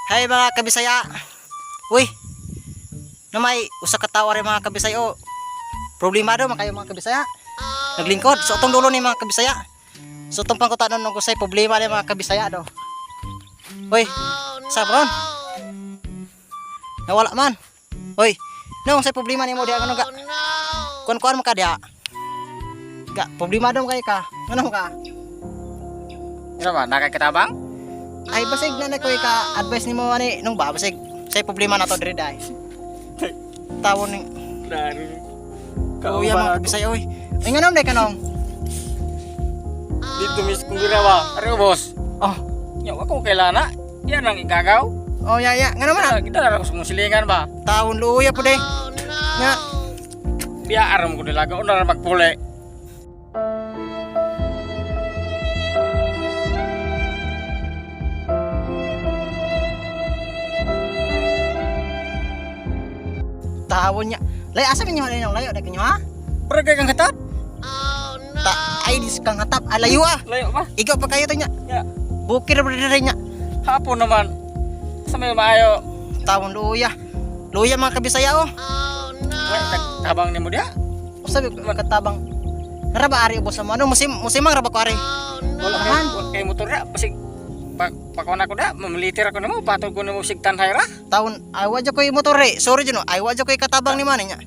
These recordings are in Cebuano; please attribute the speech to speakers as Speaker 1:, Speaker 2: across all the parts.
Speaker 1: Hey, mga kabisaya. Uy. Na may usa ka tawo ari, mga kabisaya. Oh. Problemado man kayo, mga kabisaya. Naglingkod. So atong dulo ni, mga kabisaya. So atong pangkutanon ng kusay problema ni, mga kabisaya, do. Uy. Sa ron? Nawala man. Uy. No, say problema nimo diha, ano ga? Kuan-kuan mo ka diha. Ga, problemado mo kay ka. Ano mo ka?
Speaker 2: Ano ba, nakakatabang?
Speaker 1: Ay, basig na na ko ka advice nimo ani nung ba basig say problema na to diri dai. Tawon ni
Speaker 2: Dari.
Speaker 1: kuya, mga kabisaya, oy. Ay, nganom day kanong.
Speaker 2: Dito mis kung girawa. Ari boss.
Speaker 1: Oh,
Speaker 2: Ya, ako kailana. Yan ang igagaw.
Speaker 1: oh ya ya, ngano man na?
Speaker 2: Kita na ko silingan ba?
Speaker 1: Tawon luya po day. Nga,
Speaker 2: Biya aram ko nilaga una ra magpuli.
Speaker 1: Tawon niya. Lay asa man niyo nang layo day kanyo ha?
Speaker 2: Pero kay kang hatap.
Speaker 1: Ta ay dis kang hatap alayo ah.
Speaker 2: Layo ba?
Speaker 1: Ikaw pa kayo to nya.
Speaker 2: Ya,
Speaker 1: Bukir ba diri nya.
Speaker 2: hapon naman. Sa may maayo.
Speaker 1: Tawon luya. Luya, mga kabisaya, oh.
Speaker 2: Wait, nagtabang nimo diha.
Speaker 1: Usa ba katabang? Nara ba ari ubos sa mo? Ano musim musimang ra ba ko ari?
Speaker 2: Wala kay, wala kay motor ra basig pa pakuan ako da, mamiliter ako nimo, patol ko nimo sig tanhay ra.
Speaker 1: Tawon ay wa jud koy motor re. Sorry jud no. Ay wa jud koy katabang ni man nya.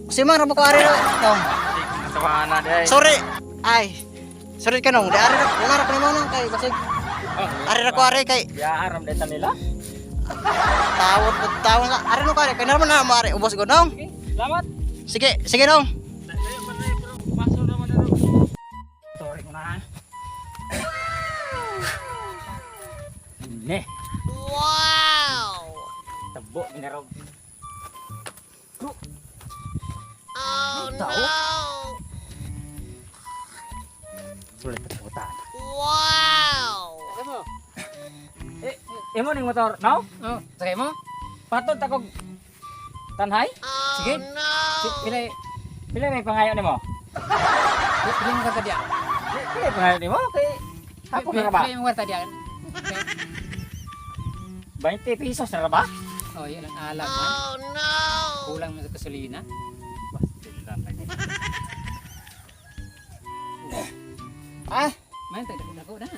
Speaker 1: Musimang ra ba ko ari ro? Tong.
Speaker 2: Tawana day.
Speaker 1: Sorry. Ay. Sorry ka nung. Di ari ra wala ra ko nimo nang kay basig. Ari ra ko ari kay
Speaker 2: Biya aram day nila.
Speaker 1: Tawon pud tawon ka. Ari no ko ari kay naman na mo ari ubos ko nong.
Speaker 2: Okay, salamat.
Speaker 1: Sige, sige nong.
Speaker 2: Layo pa na pero paso naman na ro. Sorry ko na. Ne.
Speaker 3: Wow!
Speaker 2: Tabo minarog.
Speaker 3: Oh
Speaker 2: Tao?
Speaker 3: no!
Speaker 2: Sulit puta.
Speaker 3: Wow!
Speaker 2: Eh, imo ning motor, no?
Speaker 4: Oh, sakay mo?
Speaker 2: Patol ta kog tanhay?
Speaker 3: Oh
Speaker 4: Sige.
Speaker 3: no!
Speaker 4: Pila
Speaker 2: Pila may pangayo nimo?
Speaker 4: pila mo kwarta diya?
Speaker 2: Pila pangayo nimo kay hapon na ra ba?
Speaker 4: Pila mo kwarta diya?
Speaker 2: 20 pesos na ra ba?
Speaker 4: Oh, yan ang alam man.
Speaker 3: Oh no!
Speaker 4: Kulang mo sa gasolina.
Speaker 2: Ah,
Speaker 4: Man, tagdako dako na.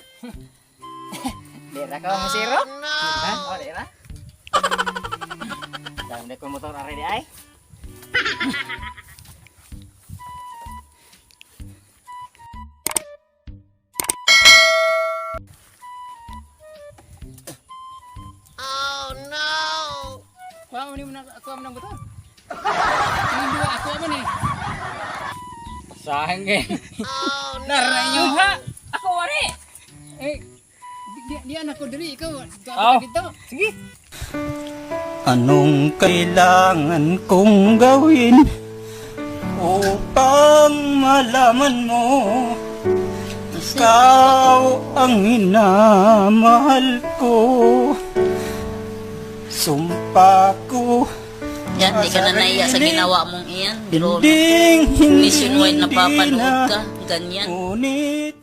Speaker 2: di ra ka mo zero?
Speaker 3: No!
Speaker 2: Ha? Oh, di ra. Dami na ko motor ari di ay.
Speaker 3: Oh no!
Speaker 4: Kuha mo ni mo na kuha mo ng motor. Ang duwa ako man eh.
Speaker 2: Sahang eh.
Speaker 3: Oh no!
Speaker 2: Narayo ha. Ako wari.
Speaker 4: Eh, di di anak ko diri ikaw. Kuha
Speaker 2: Oh.
Speaker 4: ka dito.
Speaker 2: Sige.
Speaker 5: Anong kailangan kong gawin upang malaman mo ikaw ang minamahal ko? Sumpa ko
Speaker 6: Yan, di ka na naiya sa ginawa mong iyan. Pero
Speaker 5: hinding hindi
Speaker 6: nationwide napapanood
Speaker 5: na
Speaker 6: ka. Ganyan.
Speaker 5: Ngunit